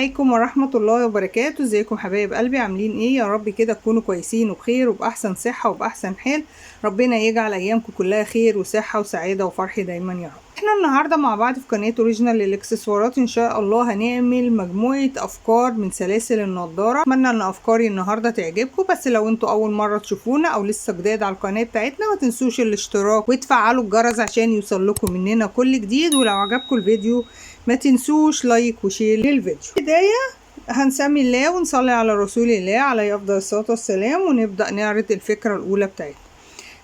عليكم ورحمة الله وبركاته. ازيكم حبايب قلبي؟ عاملين ايه؟ يا رب كده تكونوا كويسين وبخير وبأحسن صحة وبأحسن حال. ربنا يجعل ايامكم كلها خير وصحة وسعادة وفرح دايما يا رب. احنا النهاردة مع بعض في قناة اوريجينال للاكسسوارات ان شاء الله هنعمل مجموعة افكار من سلاسل النضارة. اتمنى ان افكاري النهاردة تعجبكم، بس لو انتوا اول مرة تشوفونا او لسه جداد على القناة بتاعتنا ما تنسوش الاشتراك وتفعلوا الجرس عشان يوصل لكم مننا كل جديد، ولو عجبكم الفيديو ما تنسوش like و share للفيديو. بداية هنسمي الله ونصلي على رسول الله عليه افضل الصلاة والسلام، ونبدأ نعرض الفكرة الاولى بتاعتنا.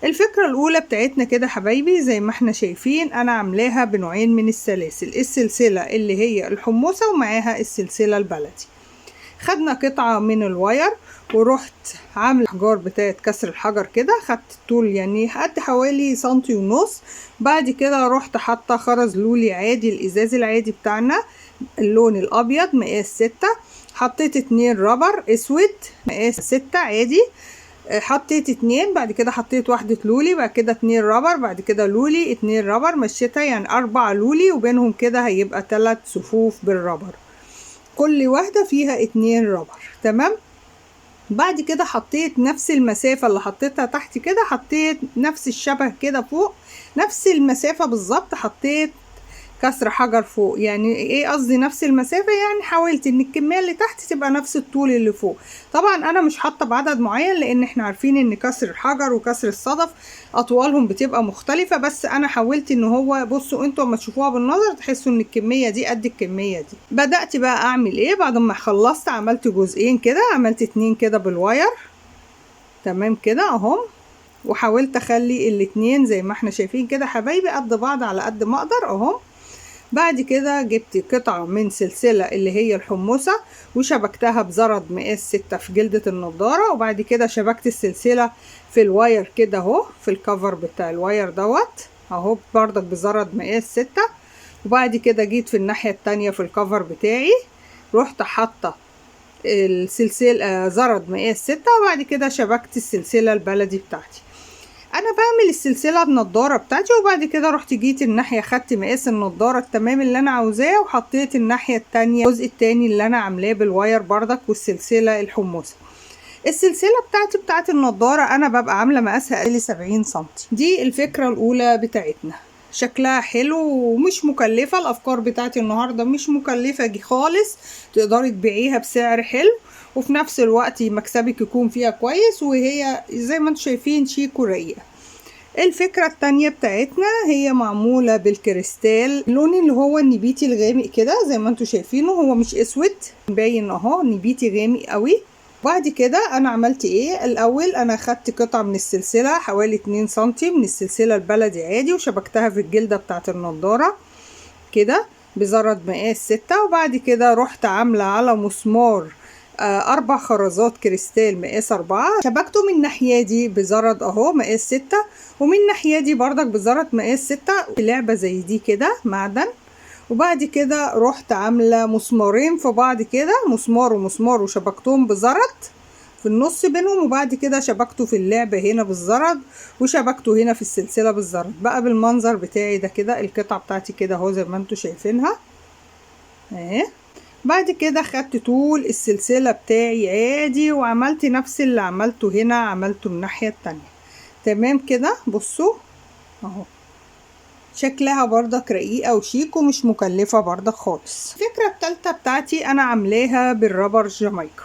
الفكرة الأولى بتاعتنا كده حبايبي زي ما احنا شايفين أنا عاملاها بنوعين من السلاسل، السلسلة اللي هي الحمصة ومعاها السلسلة البلدي. خدنا قطعة من ال wire ورحت عاملة أحجار بتاعت كسر الحجر كده، خدت الطول يعني قد حوالي 1.5 سنتي. بعد كده رحت حاطة خرز لولي عادي، الإزاز العادي بتاعنا اللون الأبيض مقاس 6، حطيت 2 rubber أسود مقاس 6 عادي، حطيت 2، بعد كده حطيت واحدة لولي، بعد كده 2 rubber، بعد كده لولي 2 rubber، مشيتها يعني 4 لولي وبينهم كده هيبقى 3 صفوف بال rubber، كل واحدة فيها 2 rubber. تمام. بعد كده حطيت نفس المسافة اللي حطيتها تحت كده، حطيت نفس الشبه كده فوق، نفس المسافة بالظبط، حطيت كسر حجر فوق. يعني ايه قصدي نفس المسافة؟ يعني حاولت ان الكمية اللي تحت تبقى نفس الطول اللي فوق. طبعا انا مش حاطة بعدد معين لان احنا عارفين ان كسر الحجر وكسر الصدف اطوالهم بتبقى مختلفة، بس انا حاولت ان هو بصوا انتوا اما تشوفوها بالنظر تحسوا ان الكمية دي قد الكمية دي. بدأت بقى اعمل ايه بعد ما خلصت؟ عملت جزئين كده، عملت 2 كده بال wire، تمام كده اهم، وحاولت اخلي الاتنين زي ما احنا شايفين كده حبايبي قد بعض على قد ما اقدر اهم. بعد كده جبت قطعة من سلسلة اللي هي الحمصة وشبكتها بزرد مقاس 6 في جلدة النضارة، وبعد كده شبكت السلسلة في ال wire كده اهو، في ال cover بتاع ال wire دوت اهو بردك بزرد مقاس 6. وبعد كده جيت في الناحية التانية في ال cover بتاعي رحت حاطة السلسلة زرد مقاس 6، وبعد كده شبكت السلسلة البلدي بتاعتي. انا بعمل السلسلة النضارة بتاعتي، وبعد كده رحت جيت الناحية خدت مقاس النضارة التمام اللي انا عاوزاه، وحطيت الناحية التانية الجزء التاني اللي انا عاملاه بال wire بردك والسلسله الحمصه. السلسلة بتاعتي بتاعت النضارة انا ببقى عامله مقاسها حوالي 70 سنتي. دي الفكرة الاولى بتاعتنا، شكلها حلو ومش مكلفة. الافكار بتاعتي النهارده مش مكلفة خالص، تقدري تبيعيها بسعر حلو وفي نفس الوقت مكسبك يكون فيها كويس، وهي زي ما انتم شايفين شيك ورقيقه. الفكرة التانية بتاعتنا هي معمولة بالكريستال، اللون اللي هو النبيتي الغامق كده زي ما انتم شايفينه، هو مش اسود باين اهو، نبيتي غامق قوي. بعد كده انا عملت ايه؟ الاول انا خدت قطعة من السلسلة حوالي 2 سنتي من السلسلة البلدي عادي، وشبكتها في الجلدة بتاعت النضارة كده بزرد مقاس 6. وبعد كده رحت عاملة على مسمار 4 خرزات كريستال مقاس 4، شبكته من الناحية دي بزرد اهو مقاس 6، ومن الناحية دي بردك بزرد مقاس 6، لعبة زي دي كده معدن. وبعد كده رحت عاملة مسمارين في بعض كده، مسمار ومسمار، وشبكتهم بزرد في النص بينهم، وبعد كده شبكته في اللعبة هنا بالزرد، وشبكته هنا في السلسلة بالزرد. بقى بالمنظر بتاعي ده كده القطعة بتاعتي كده اهو زي ما انتوا شايفينها اهي. بعد كده خدت طول السلسلة بتاعي عادي وعملت نفس اللي عملته هنا عملته الناحية التانية. تمام كده، بصوا اهو شكلها بردك رقيقة وشيك ومش مكلفة بردك خالص. الفكرة التالتة بتاعتي انا عاملاها بال rubber جامايكا،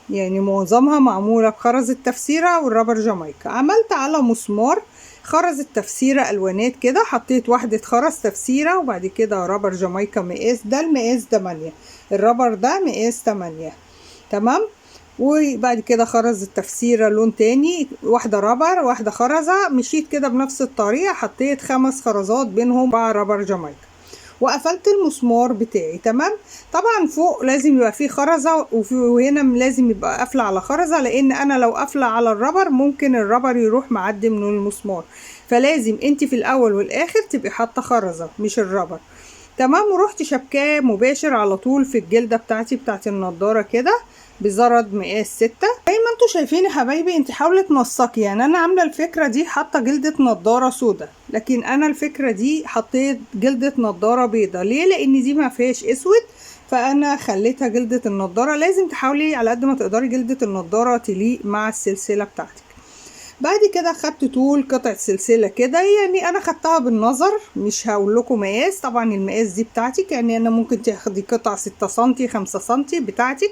يعني معظمها معمولة بخرز التفسيرة وال rubber جامايكا. عملت على مسمار خرز التفسيرة الوانات كده، حطيت واحدة خرز تفسيرة وبعد كده rubber جامايكا مقاس ده، المقاس 8، ال rubber ده مقاس 8، تمام. وبعد كده خرز التفسيرة لون تاني، واحدة rubber واحدة خرزة، مشيت كده بنفس الطريقة، حطيت 5 خرزات بينهم 4 rubber جامايكا، وقفلت المسمار بتاعي. تمام. طبعا فوق لازم يبقى فيه خرزة، وهنا لازم يبقى قافلة على خرزة، لان انا لو قافلة على ال rubber ممكن ال rubber يروح معدي من المسمار، فلازم انت في الاول والاخر تبقي حاطة خرزة مش ال rubber. تمام. ورحت شبكاه مباشر على طول في الجلدة بتاعتي بتاعت النضارة كده بزرد مقاس 6. زي ما انتوا شايفين يا حبايبي انت حاولي تنسقي، يعني انا عامله الفكرة دي حاطه جلده نضاره سودا، لكن انا الفكرة دي حطيت جلده نضاره بيضة. ليه؟ لان دي ما فيهاش اسود، فانا خليتها جلدة النضارة. لازم تحاولي على قد ما تقدري جلدة النضارة تليق مع السلسلة بتاعتك. بعد كده خدت طول قطعة سلسلة كده، يعني انا خدتها بالنظر، مش هقول لكم مقاس، طبعا المقاس دي بتاعتك، يعني انا ممكن تاخدي قطع 6 سنتي 5 سنتي بتاعتك.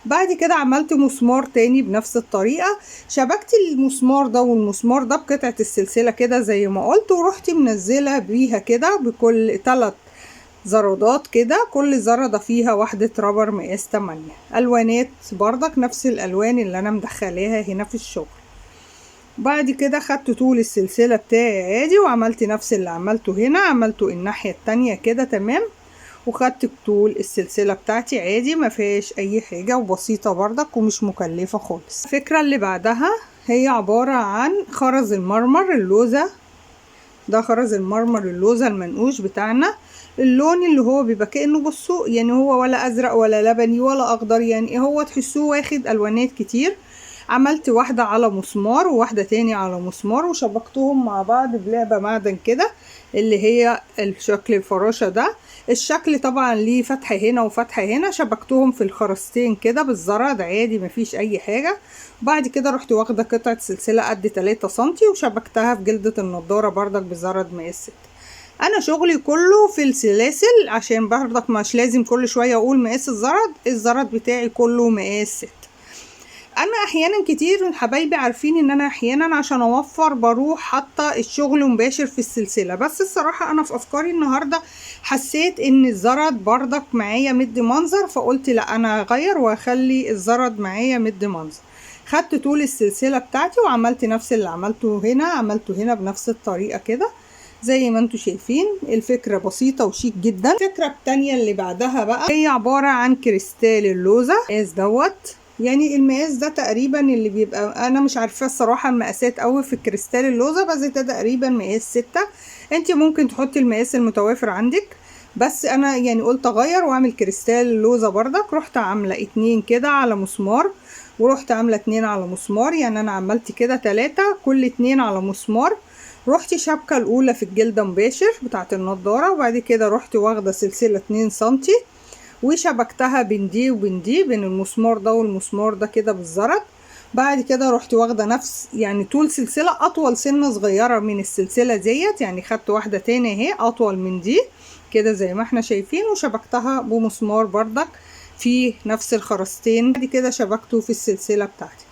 بعد كده عملت مسمار تاني بنفس الطريقة، شبكت المسمار ده والمسمار ده بقطعة السلسلة كده زي ما قلت، ورحت منزلة بيها كده بكل 3 زردات كده، كل زردة فيها واحدة رابر مقاس 8. الوانات بردك نفس الالوان اللي انا مدخلاها هنا في الشغل. بعد كده خدت طول السلسلة بتاعي عادي، وعملت نفس اللي عملته هنا، عملته الناحية التانية كده تمام، وخدت طول السلسلة بتاعتي عادي، ما فيهاش اي حاجة، وبسيطة بردك ومش مكلفة خالص. الفكرة اللي بعدها هي عبارة عن خرز المرمر اللوزة. ده خرز المرمر اللوزة المنقوش بتاعنا، اللون اللي هو بيبقى كأنه بصوا يعني هو ولا ازرق ولا لبني ولا اخضر، يعني هو تحسوه واخد الوانات كتير. عملت واحدة على مسمار وواحدة تاني على مسمار، وشبكتهم مع بعض بلعبة معدن كده اللي هي الشكل الفراشة ده. الشكل طبعا ليه فتحة هنا وفتحة هنا، شبكتهم في الخرزتين كده بالزرد عادي مفيش اي حاجة. بعد كده رحت واخدة قطعة سلسلة قد 3 سنتي وشبكتها في جلدة النضارة بردك بزرد مقاس 6. انا شغلي كله في السلاسل عشان بردك مش لازم كل شوية اقول مقاس الزرد، الزرد بتاعي كله مقاس 6. انا احيانا كتير من حبايبي عارفين ان انا احيانا عشان اوفر بروح حاطه الشغل مباشر في السلسلة، بس الصراحة انا في افكاري النهارده حسيت ان الزرد بردك معايا مد منظر، فقلت لا انا هغير واخلي الزرد معايا مد منظر. خدت طول السلسلة بتاعتي وعملت نفس اللي عملته هنا، عملته هنا بنفس الطريقة كده زي ما انتم شايفين. الفكرة بسيطة وشيك جدا. الفكرة التانية اللي بعدها بقى هي عبارة عن كريستال اللوزه المقاس دوت، يعني المقاس ده تقريبا اللي بيبقى انا مش عارفه الصراحة المقاسات قوي في الكريستال اللوزه، بس ده تقريبا مقاس 6. انت ممكن تحطي المقاس المتوافر عندك، بس انا يعني قلت اغير واعمل كريستال اللوزه بردك. رحت عامله 2 كده على مسمار، ورحت عامله 2 على مسمار، يعني انا عملت كده 3 كل 2 على مسمار. رحت شبكة الاولى في الجلدة مباشر بتاعه النضارة، وبعد كده رحت واخده سلسلة 2 سنتي وشبكتها بين دي وبين دي، بين المسمار ده والمسمار ده كده بالزرد. بعد كده رحت واخده نفس يعني طول سلسلة اطول سنة صغيرة من السلسلة ديت، يعني خدت واحدة تاني اهي اطول من دي كده زي ما احنا شايفين، وشبكتها بمسمار بردك في نفس الخرزتين. بعد كده شبكته في السلسلة بتاعتي.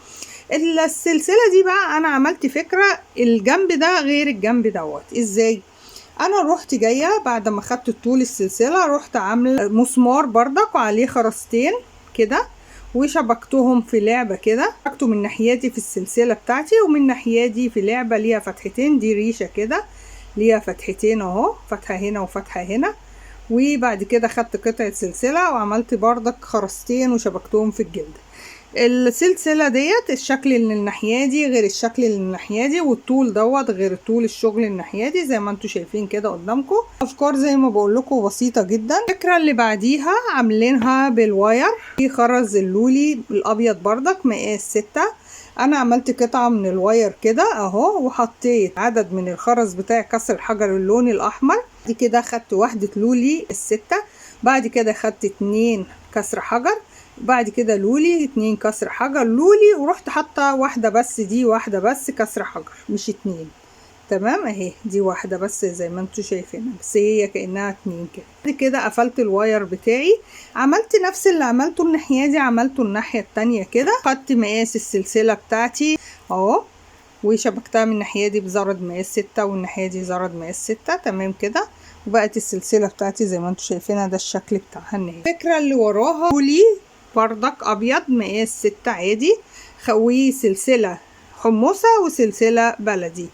السلسلة دي بقى انا عملت فكرة الجنب ده غير الجنب دوت. ازاي؟ انا رحت جاية بعد ما خدت طول السلسلة رحت عامله مسمار بردك وعليه خرزتين كده، وشبكتهم في لعبه كده، شبكته من ناحيتي في السلسلة بتاعتي ومن ناحيتي في لعبه ليها فتحتين، دي ريشه كده ليها فتحتين اهو، فتحه هنا وفتحه هنا. وبعد كده خدت قطعه سلسلة وعملت بردك خرزتين وشبكتهم في الجلد. السلسلة ديت الشكل اللي الناحية دي غير الشكل اللي الناحية دي، والطول دوت غير طول الشغل الناحية دي زي ما انتم شايفين كده قدامكم. افكار زي ما بقول لكم بسيطة جدا. الفكرة اللي بعديها عاملينها بال wire في خرز اللولي الابيض بردك مقاس 6. انا عملت قطعه من ال wire كده اهو، وحطيت عدد من الخرز بتاع كسر الحجر اللون الاحمر. دي كده خدت واحدة لولي ال6، بعد كده خدت 2 كسر حجر، بعد كده لولي 2 كسر حجر لولي، ورحت حاطه واحدة بس، دي واحدة بس كسر حجر مش 2. تمام اهي دي واحدة بس زي ما انتم شايفينها، بس هي كانها 2 كده. بعد كده قفلت ال wire بتاعي، عملت نفس اللي عملته الناحية دي عملته الناحية التانية كده. خدت مقاس السلسلة بتاعتي اهو، وشبكتها من الناحية دي بزرد مقاس 6 والناحية دي زرد مقاس 6. تمام كده، وبقت السلسلة بتاعتي زي ما انتم شايفينها، ده الشكل بتاعها النهائي. الفكرة اللي وراها لولي بردك ابيض مقاس 6 عادي، وسلسلة حمصه وسلسلة بلدي.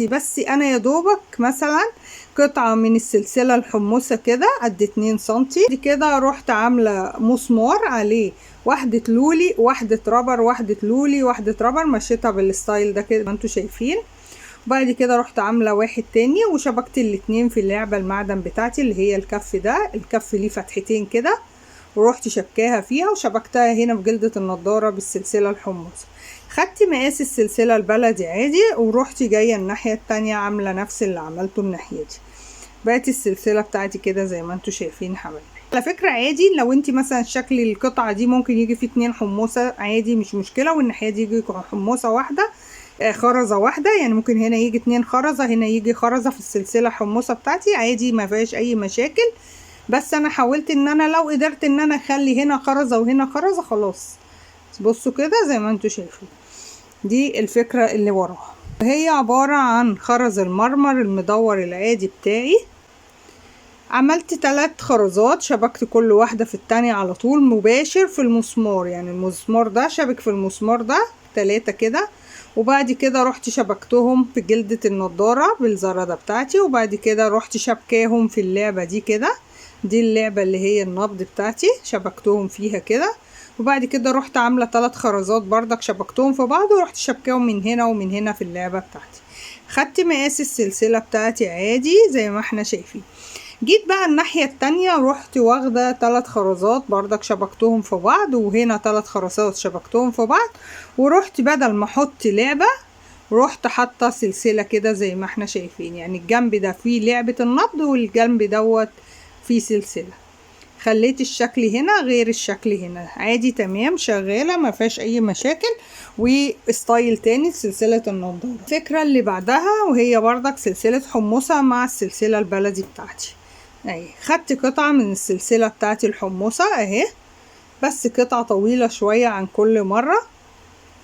بس انا يا دوبك مثلا قطعه من السلسلة الحمصه كده قد 2 سنتي دي كده، رحت عامله مسمار عليه واحدة لولي واحدة rubber واحدة لولي واحدة rubber، مشيتها بال style ده كده ما انتم شايفين. وبعد كده رحت عامله واحد تاني وشبكت الاتنين في اللعبة المعدن بتاعتي اللي هي الكف ده، الكف ليه فتحتين كده، ورحت شبكاها فيها وشبكتها هنا في جلدة النضارة بالسلسلة الحمص. خدت مقاس السلسلة البلدي عادي، ورحت جاية الناحية التانية عاملة نفس اللي عملته الناحية دي. بقت السلسلة بتاعتي كده زي ما انتوا شايفين حبايبي. على فكرة عادي لو انت مثلا شكل القطعة دي ممكن يجي فيه 2 حمصة عادي مش مشكلة، والناحية دي يجي حمصة واحدة، خرزة واحدة، يعني ممكن هنا يجي 2 خرزة، هنا يجي خرزة في السلسلة حمصة بتاعتي عادي، ما فيهاش اي مشاكل. بس انا حاولت ان انا لو قدرت ان انا اخلي هنا خرزة وهنا خرزة خلاص. بصوا كده زي ما انتوا شايفين، دي الفكرة اللي وراها. هي عبارة عن خرز المرمر المدور العادي بتاعي. عملت 3 خرزات، شبكت كل واحدة في التانية على طول مباشر في المسمار، يعني المسمار ده شبك في المسمار ده 3 كده، وبعد كده رحت شبكتهم في جلدة النضارة بالزردة بتاعتي، وبعد كده رحت شبكاهم في اللعبة دي كده، دي اللعبة اللي هي النبض بتاعتي شبكتهم فيها كده، وبعد كده رحت عاملة 3 خرزات بردك شبكتهم في بعض، ورحت شبكاهم من هنا ومن هنا في اللعبة بتاعتي. خدت مقاس السلسلة بتاعتي عادي زي ما احنا شايفين. جيت بقى الناحية التانية رحت واخدة 3 خرزات بردك شبكتهم في بعض، وهنا 3 خرزات شبكتهم في بعض، ورحت بدل ما احط لعبة رحت حاطة سلسلة كده زي ما احنا شايفين، يعني الجنب ده فيه لعبة النبض والجنب دوت فيه سلسلة. خليت الشكل هنا غير الشكل هنا عادي تمام، شغالة ما فيهاش اي مشاكل. و style تاني سلسلة النضارة. الفكرة اللي بعدها وهي بردك سلسلة حمصة مع السلسلة البلدي بتاعتي اهي. خدت قطعة من السلسلة بتاعتي الحمصة اهي، بس قطعة طويلة شوية عن كل مرة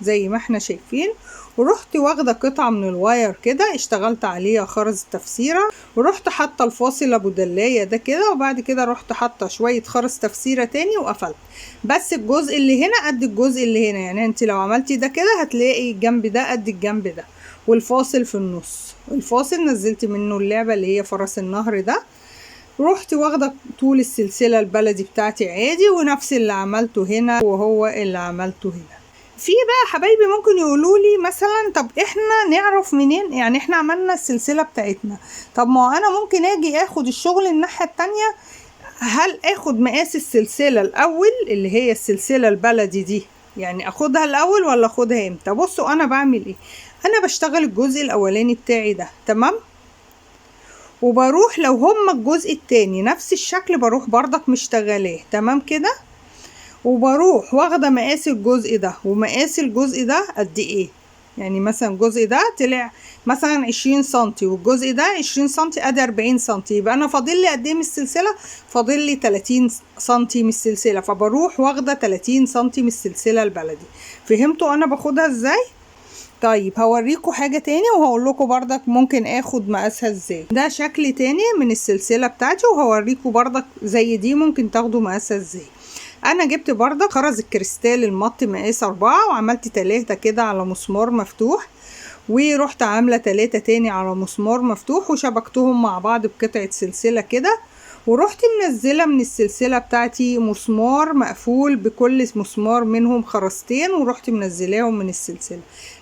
زي ما احنا شايفين، ورحت واخدة قطعة من ال wire كده اشتغلت عليها خرز تفسيرة، ورحت حاطة الفاصل ابو دلاية ده كده، وبعد كده رحت حاطة شوية خرز تفسيرة تاني وقفلت. بس الجزء اللي هنا قد الجزء اللي هنا، يعني انت لو عملتي ده كده هتلاقي الجنب ده قد الجنب ده، والفاصل في النص، الفاصل نزلت منه اللعبة اللي هي فرس النهر ده. رحت واخدة طول السلسلة البلدي بتاعتي عادي، ونفس اللي عملته هنا وهو اللي عملته هنا. في بقى حبايبي ممكن يقولوا لي مثلا طب احنا نعرف منين، يعني احنا عملنا السلسلة بتاعتنا، طب ما انا ممكن اجي اخد الشغل الناحية التانية، هل اخد مقاس السلسلة الاول اللي هي السلسلة البلدي دي، يعني اخدها الاول ولا اخدها امتى؟ بصوا انا بعمل ايه، انا بشتغل الجزء الاولاني بتاعي ده تمام، وبروح لو هما الجزء التاني نفس الشكل بروح بردك مشتغلاه تمام كده، وبروح واخده مقاس الجزء ده ومقاس الجزء ده قد ايه، يعني مثلا الجزء ده طلع مثلا 20 سنتي والجزء ده 20 سنتي ادي 40 سنتي، يبقى انا فاضل لي قد ايه من السلسلة؟ فاضل لي 30 سنتي من السلسلة، فبروح واخده 30 سنتي من السلسلة البلدي. فهمتوا انا باخدها ازاي؟ طيب هوريكم حاجة تاني وهقول لكم بردك ممكن اخد مقاسها ازاي. ده شكل تاني من السلسلة بتاعتي وهوريكم بردك زي دي ممكن تاخدوا مقاسها ازاي. انا جبت بردك خرز الكريستال المط مقاس 4 وعملت 3 كده على مسمار مفتوح، ورحت عاملة 3 تاني على مسمار مفتوح وشبكتهم مع بعض بقطعة سلسلة كده، ورحت منزلة من السلسلة بتاعتي مسمار مقفول بكل مسمار منهم خرزتين، ورحت منزلاهم من السلسلة،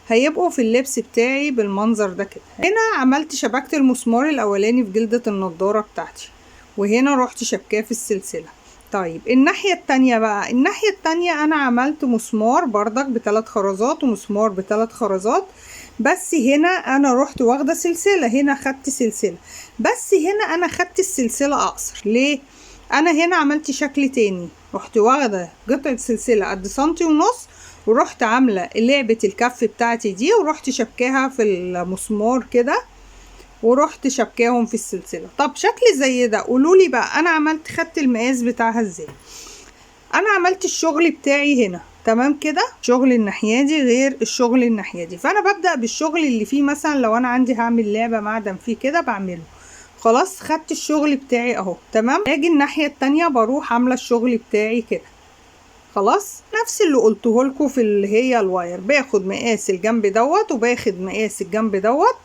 هيبقوا في اللبس بتاعي بالمنظر ده كده. هنا عملت شبكة المسمار الاولاني في جلدة النضارة بتاعتي، وهنا رحت شبكاه في السلسلة. طيب الناحية التانية بقى، الناحية التانية انا عملت مسمار بردك ب3 خرزات ومسمار ب3 خرزات، بس هنا انا رحت واخدة سلسلة، هنا خدت سلسلة، بس هنا انا خدت السلسلة اقصر. ليه؟ انا هنا عملت شكل تاني، رحت واخدة قطعة سلسلة قد سنتي ونص، ورحت عاملة لعبة الكف بتاعتي دي ورحت شبكاها في المسمار كده، ورحت شبكاهم في السلسلة. طب شكل زي ده قولولي بقى انا عملت خدت المقاس بتاعها ازاي؟ انا عملت الشغل بتاعي هنا تمام كده، شغل الناحية دي غير الشغل الناحية دي، فانا ببدأ بالشغل اللي فيه مثلا لو انا عندي هعمل لعبة معدن فيه كده بعمله، خلاص خدت الشغل بتاعي اهو تمام. اجي الناحية التانية بروح عاملة الشغل بتاعي كده، خلاص نفس اللي قلته لكم في اللي هي ال wire، باخد مقاس الجنب دوت وباخد مقاس الجنب دوت،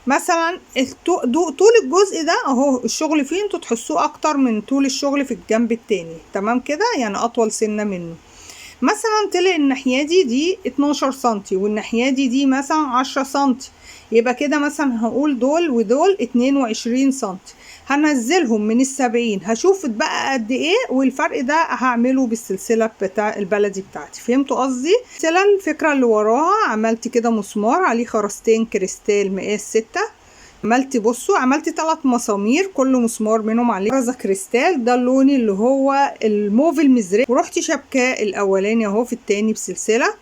مثلا طول الجزء ده اهو الشغل فيه انتوا تحسوه اكتر من طول الشغل في الجنب التاني تمام كده، يعني اطول سنة منه. مثلا طلع الناحية دي 12 سنتي والناحية دي مثلا 10 سنتي، يبقى كده مثلا هقول دول ودول 22 سنتي، هنزلهم من 70 هشوف اتبقى قد ايه، والفرق ده هعمله بالسلسلة بتاع البلدي بتاعتي. فهمتوا قصدي؟ الفكرة اللي وراها عملت كده مسمار عليه خرزتين كريستال مقاس 6 عملت بصوا عملت 3 مسامير كل مسمار منهم عليه خرزة كريستال، ده اللون اللي هو الموف المزرق، ورحت شبكاه الاولاني اهو في التاني بسلسلة.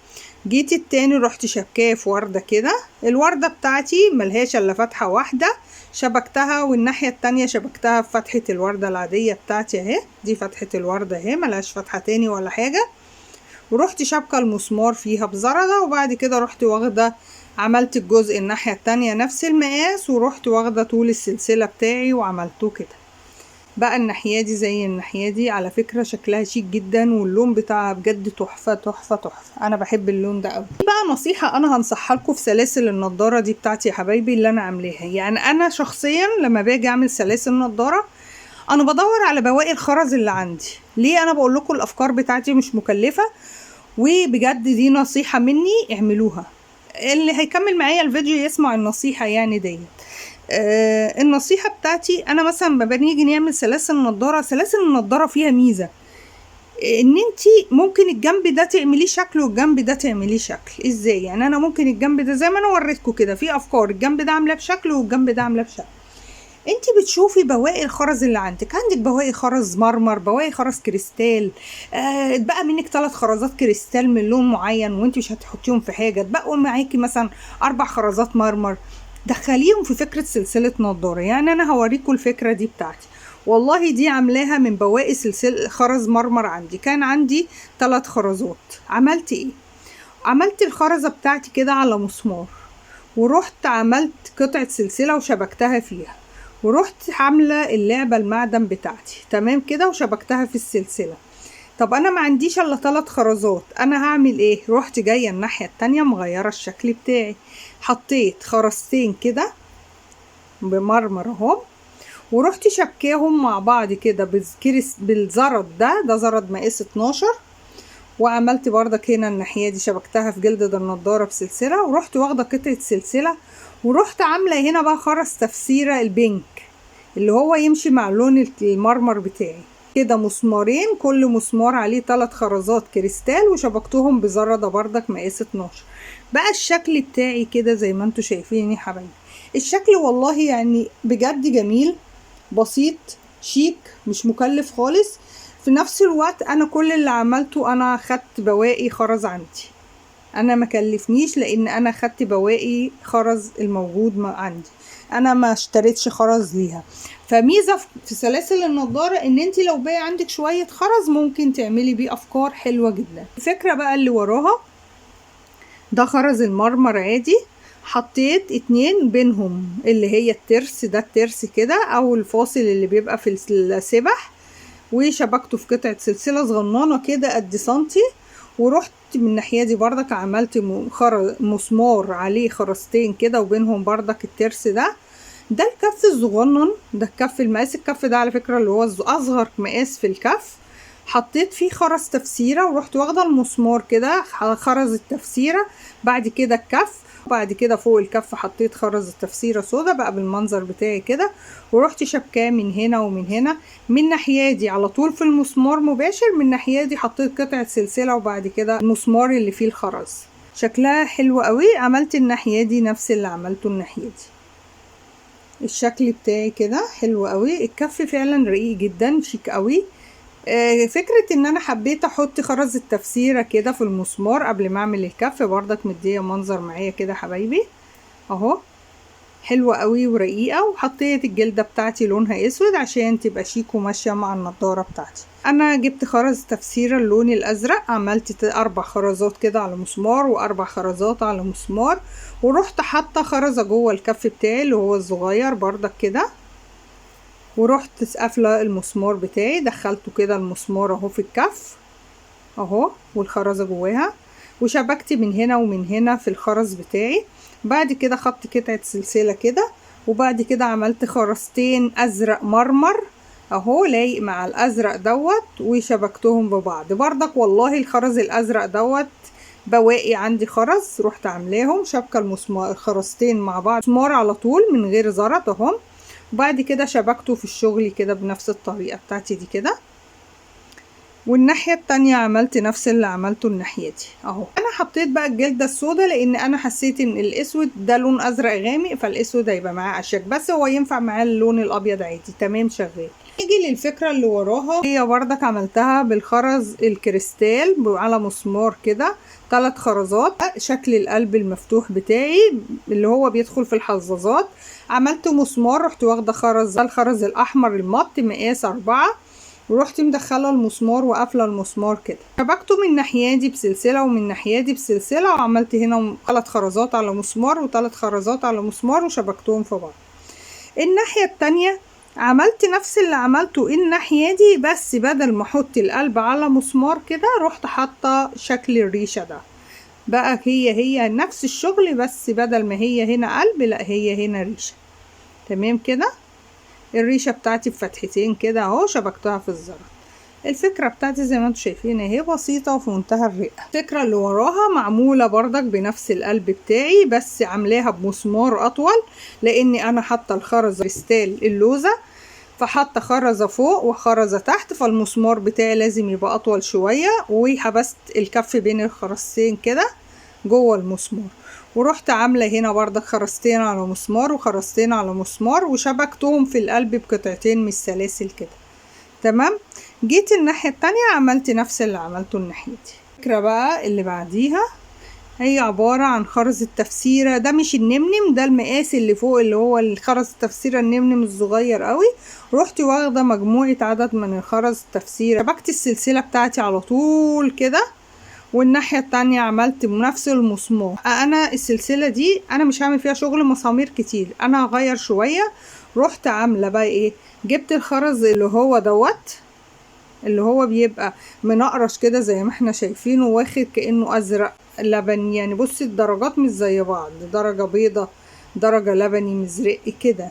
جيت التاني رحت شبكاه في ورده كده، الورده بتاعتي ملهاش الا فتحه واحدة شبكتها، والناحية التانية شبكتها في فتحه الورده العادية بتاعتي اهي، دي فتحه الورده اهي ملهاش فتحه تاني ولا حاجة. ورحت شبكة المسمار فيها بزرده، وبعد كده رحت واخده عملت الجزء الناحية التانية نفس المقاس، ورحت واخده طول السلسلة بتاعي وعملته كده. بقى الناحية دي زي الناحية دي، على فكرة شكلها شيك جدا، واللون بتاعها بجد تحفة تحفة تحفة، انا بحب اللون ده قوي. بقى نصيحة انا هنصحها لكم في سلاسل النضارة دي بتاعتي يا حبايبي اللي انا عاملاها، يعني انا شخصيا لما باجي اعمل سلاسل نضاره انا بدور على بواقي الخرز اللي عندي. ليه انا بقول لكم الافكار بتاعتي مش مكلفة، وبجد دي نصيحة مني اعملوها، اللي هيكمل معايا الفيديو يسمع النصيحة يعني ديت. النصيحة بتاعتي انا مثلا لما بنيجي نعمل سلاسل النضارة، سلاسل النضارة فيها ميزة ان انتي ممكن الجنب ده تعمليه شكل والجنب ده تعمليه شكل. ازاي يعني؟ انا ممكن الجنب ده زي ما انا وريتكم كده في افكار، الجنب ده عاملاه بشكل والجنب ده عاملاه بشكل. انت بتشوفي بواقي الخرز اللي عندك، عندك بواقي خرز مرمر، بواقي خرز كريستال، اتبقى منك 3 خرزات كريستال من لون معين وانت مش هتحطيهم في حاجة، اتبقوا معاكي مثلا 4 خرزات مرمر، دخليهم في فكرة سلسلة نضاره. يعني انا هوريكم الفكرة دي بتاعتي، والله دي عاملاها من بواقي سلسلة خرز مرمر عندي، كان عندي 3 خرزات. عملت ايه؟ عملت الخرزه بتاعتي كده على مسمار، ورحت عملت قطعه سلسلة وشبكتها فيها، ورحت عامله اللعبة المعدن بتاعتي تمام كده وشبكتها في السلسلة. طب انا ما عنديش الا 3 خرزات، انا هعمل ايه؟ رحت جاية الناحية التانية مغيرة الشكل بتاعي، حطيت خرزتين كده بمرمر اهو، ورحت شبكاهم مع بعض كده بالزرد ده، ده زرد مقاس 12، وعملت بردك هنا الناحية دي شبكتها في جلد النضارة بسلسلة، ورحت واخده قطعه سلسلة، ورحت عامله هنا بقى خرز تفسيره البينك اللي هو يمشي مع لون المرمر بتاعي كده، مسمارين كل مسمار عليه 3 خرزات كريستال، وشبكتهم بزرده بردك مقاس 12. بقى الشكل بتاعي كده زي ما انتم شايفين يا حبايبي. الشكل والله يعني بجد جميل، بسيط شيك، مش مكلف خالص. في نفس الوقت انا كل اللي عملته انا خدت بواقي خرز عندي، انا ما كلفنيش لان انا خدت بواقي خرز الموجود ما عندي، انا ما اشتريتش خرز ليها. فميزه في سلاسل النضارة ان انت لو باقي عندك شوية خرز ممكن تعملي بيه افكار حلوة جدا. الفكرة بقى اللي وراها ده خرز المرمر عادي، حطيت 2 بينهم اللي هي الترس ده، الترس كده او الفاصل اللي بيبقى في السبح، وشبكته في قطعه سلسلة صغننه كده قد سنتي، ورحت من الناحية دي بردك عملت مسمار عليه خرزتين كده وبينهم بردك الترس ده. ده الكف الصغنن، ده الكف المقاس، الكف ده على فكرة اللي هو اصغر مقاس في الكف، حطيت فيه خرز تفسيره، ورحت واخده المسمار كده خرز التفسيره، بعد كده الكف، وبعد كده فوق الكف حطيت خرز التفسيره سودا بقى بالمنظر بتاعي كده، ورحت شبكاه من هنا ومن هنا. من الناحية دي على طول في المسمار مباشر، من الناحية دي حطيت قطعه سلسلة، وبعد كده المسمار اللي فيه الخرز. شكلها حلو قوي. عملت الناحية دي نفس اللي عملته الناحية دي، الشكل بتاعي كده حلو قوي. الكف فعلا رقيق جدا، شيك قوي. فكرة ان انا حبيت احط خرز التفسيرة كده في المسمار قبل ما اعمل الكف بردك، مدية منظر معايا كده حبايبي اهو، حلوة قوي ورقيقة. وحطيت الجلدة بتاعتي لونها اسود عشان تبقى شيك وماشية مع النضارة بتاعتي. انا جبت خرز تفسيرة اللون الازرق، عملت 4 خرزات كده على مسمار و4 خرزات على مسمار، ورحت حاطة خرزة جوه الكف بتاعي اللي هو الصغير بردك كده، ورحت قافله المسمار بتاعي، دخلته كده المسمار اهو في الكف اهو والخرزه جواها، وشبكت من هنا ومن هنا في الخرز بتاعي. بعد كده خدت قطعه سلسلة كده، وبعد كده عملت خرزتين ازرق مرمر اهو لايق مع الازرق دوت، وشبكتهم ببعض بردك. والله الخرز الازرق دوت بواقي عندي خرز، رحت عاملاهم شبكة المسمار الخرزتين مع بعض مسمار على طول من غير زرط اهم. وبعد كده شبكته في الشغل كده بنفس الطريقة بتاعتي دي كده. والناحية التانية عملت نفس اللي عملته الناحية دي اهو. انا حطيت بقى الجلدة السوداء لان انا حسيت ان الاسود ده لون ازرق غامق، فالاسود هيبقى معاه اشيك، بس هو ينفع معاه اللون الابيض عادي. تمام شغال. نيجي للفكرة اللي وراها، هي بردك عملتها بالخرز الكريستال على مسمار كده، 3 خرزات، شكل القلب المفتوح بتاعي اللي هو بيدخل في الحظاظات. عملت مسمار، رحت واخدة خرز الخرز الاحمر المط مقاس 4، ورحت مدخله المسمار وقافله المسمار كده، شبكته من الناحية دي بسلسلة ومن الناحية دي بسلسلة، وعملت هنا 3 خرزات على مسمار و3 خرزات على مسمار وشبكتهم في بعض. الناحية التانية عملت نفس اللي عملته الناحية دي، بس بدل ما احط القلب على مسمار كده رحت حاطه شكل الريشة ده بقى، هي نفس الشغل، بس بدل ما هي هنا قلب لا هي هنا ريشه. تمام كده. الريشة بتاعتي بفتحتين كده اهو، شبكتها في الزرط. الفكرة بتاعتي زي ما انتم شايفين اهي بسيطة وفي منتهى الرقة. الفكرة اللي وراها معمولة بردك بنفس القلب بتاعي، بس عاملاها بمسمار اطول لاني انا حاطه الخرزه كريستال اللوزه، فحاطه خرزة فوق وخرزه تحت، فالمسمار بتاعي لازم يبقى اطول شوية، وحبست الكف بين الخرزتين كده جوه المسمار، ورحت عامله هنا بردك خرزتين على مسمار وخرزتين على مسمار، وشبكتهم في القلب بقطعتين من السلاسل كده. تمام. جيت الناحية التانية عملت نفس اللي عملته الناحية دي. الفكرة بقى اللي بعديها هي عبارة عن خرز التفسيره، ده مش النمنم، ده المقاس اللي فوق اللي هو الخرز التفسيره النمنم الصغير قوي. رحت واخده مجموعة عدد من الخرز التفسيره، شبكت السلسلة بتاعتي على طول كده، والناحية التانية عملت بنفس المسمار. انا السلسلة دي انا مش هعمل فيها شغل مسامير كتير، انا هغير شوية. رحت عاملة بقى ايه، جبت الخرز اللي هو دوت اللي هو بيبقى منقرش كده زي ما احنا شايفينه، واخد كأنه ازرق لبني، يعني بصي الدرجات مش زي بعض، درجة بيضة درجة لبني مزرق كده.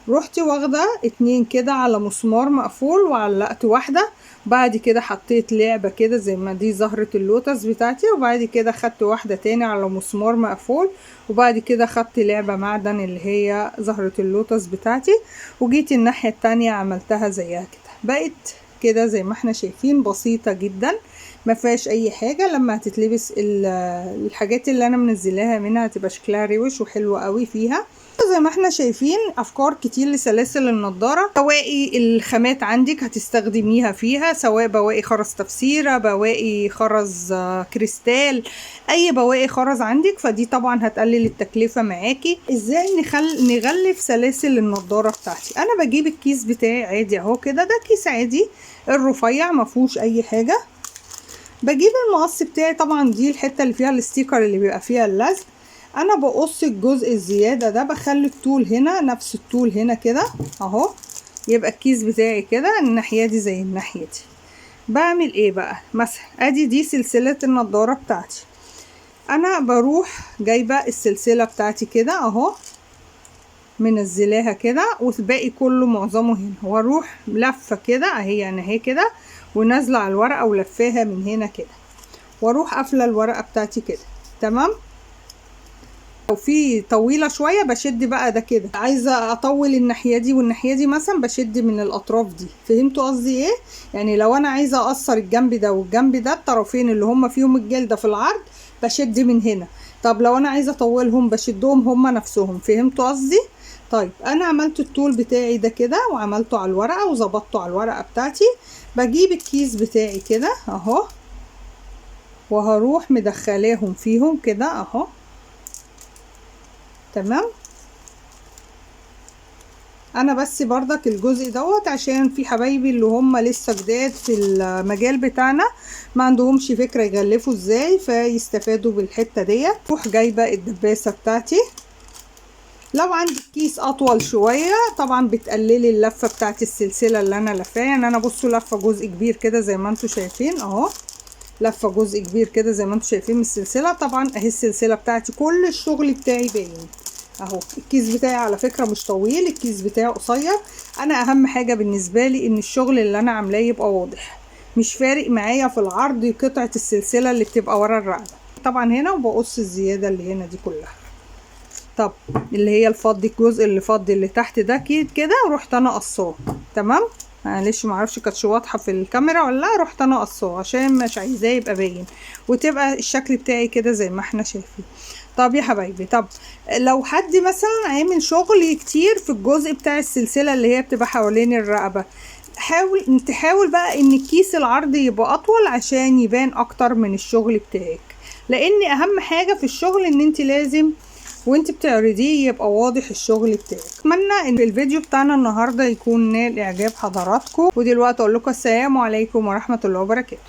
رحت واخدة 2 كده على مسمار مقفول وعلقت واحدة، بعد كده حطيت لعبة كده زي ما دي زهرة اللوتس بتاعتي، وبعد كده خدت واحدة تاني على مسمار مقفول، وبعد كده خدت لعبة معدن اللي هي زهرة اللوتس بتاعتي، وجيت الناحية التانية عملتها زيها كده. بقت كده زي ما احنا شايفين بسيطة جدا ما فيهاش اي حاجة. لما هتتلبس الحاجات اللي انا منزلاها منها هتبقى شكلها روش وحلوة قوي فيها. زي ما احنا شايفين افكار كتير لسلاسل النضارة، بواقي الخامات عندك هتستخدميها فيها، سواء بواقي خرز تفسيره، بواقي خرز كريستال، اي بواقي خرز عندك، فدي طبعا هتقلل التكلفة معاكي. ازاي نغلف سلاسل النضارة بتاعتي؟ انا بجيب الكيس بتاعي عادي اهو كده، ده كيس عادي الرفيع ما فيهوش اي حاجة. بجيب المقص بتاعي، طبعا دي الحتة اللي فيها ال sticker اللي بيبقى فيها اللزق، انا بقص الجزء الزيادة ده، بخلي الطول هنا نفس الطول هنا كده اهو، يبقى الكيس بتاعي كده الناحية دي زي الناحية دي. بعمل ايه بقى؟ مثلا ادي دي سلسلة النضارة بتاعتي، انا بروح جايبه السلسلة بتاعتي كده اهو، منزلاها كده، والباقي كله معظمه هنا، واروح لفه كده اهي، انا اهي كده، ونازلة على الورقة ولفاها من هنا كده، واروح قافله الورقة بتاعتي كده. تمام. لو في طويلة شوية بشد بقى ده كده، عايزه اطول الناحية دي والناحية دي مثلا بشد من الاطراف دي. فهمتوا قصدي ايه؟ يعني لو انا عايزه اقصر الجنب ده والجنب ده، الطرفين اللي هم فيهم الجلدة في العرض بشد من هنا. طب لو انا عايزه اطولهم بشدهم هم نفسهم. فهمتوا قصدي؟ طيب انا عملت الطول بتاعي ده كده وعملته على الورقة وظبطته على الورقة بتاعتي. بجيب الكيس بتاعي كده اهو، وهروح مدخلاهم فيهم كده اهو. تمام. انا بس بردك الجزء دوت عشان في حبايبي اللي هم لسه جداد في المجال بتاعنا ما عندهمش فكرة يغلفوا ازاي، فيستفادوا بالحتة ديت. روح جايبة الدباسة بتاعتي. لو عندك كيس اطول شوية طبعا بتقللي اللفة بتاعت السلسلة اللي انا لفاها، يعني انا بصوا لفة جزء كبير كده زي ما انتم شايفين اهو، لفة جزء كبير كده زي ما انتم شايفين من السلسلة. طبعا اهي السلسلة بتاعتي كل الشغل بتاعي باين اهو. الكيس بتاعي على فكرة مش طويل، الكيس بتاعي قصير. انا اهم حاجة بالنسبة لي ان الشغل اللي انا عاملاه يبقى واضح، مش فارق معايا في العرض قطعة السلسلة اللي بتبقى ورا الرقبة. طبعا هنا وبقص الزيادة اللي هنا دي كلها. طب اللي هي الفضي، الجزء اللي فضي اللي تحت ده كده ورحت انا قصاه. تمام معلش معرفش كانتش واضحة في الكاميرا ولا لا، رحت انا قصاه عشان مش عايزاه يبقى باين، وتبقى الشكل بتاعي كده زي ما احنا شايفين. طب يا حبايبي، طب لو حد مثلا عامل شغل كتير في الجزء بتاع السلسلة اللي هي بتبقى حوالين الرقبة، تحاول بقى ان الكيس العرض يبقى اطول عشان يبان اكتر من الشغل بتاعك، لان اهم حاجة في الشغل ان انت لازم وانت بتعرضيه يبقى واضح الشغل بتاعك. اتمنى ان الفيديو بتاعنا النهارده يكون نال اعجاب حضراتكم، ودلوقتي اقول لكم السلام عليكم ورحمة الله وبركاته.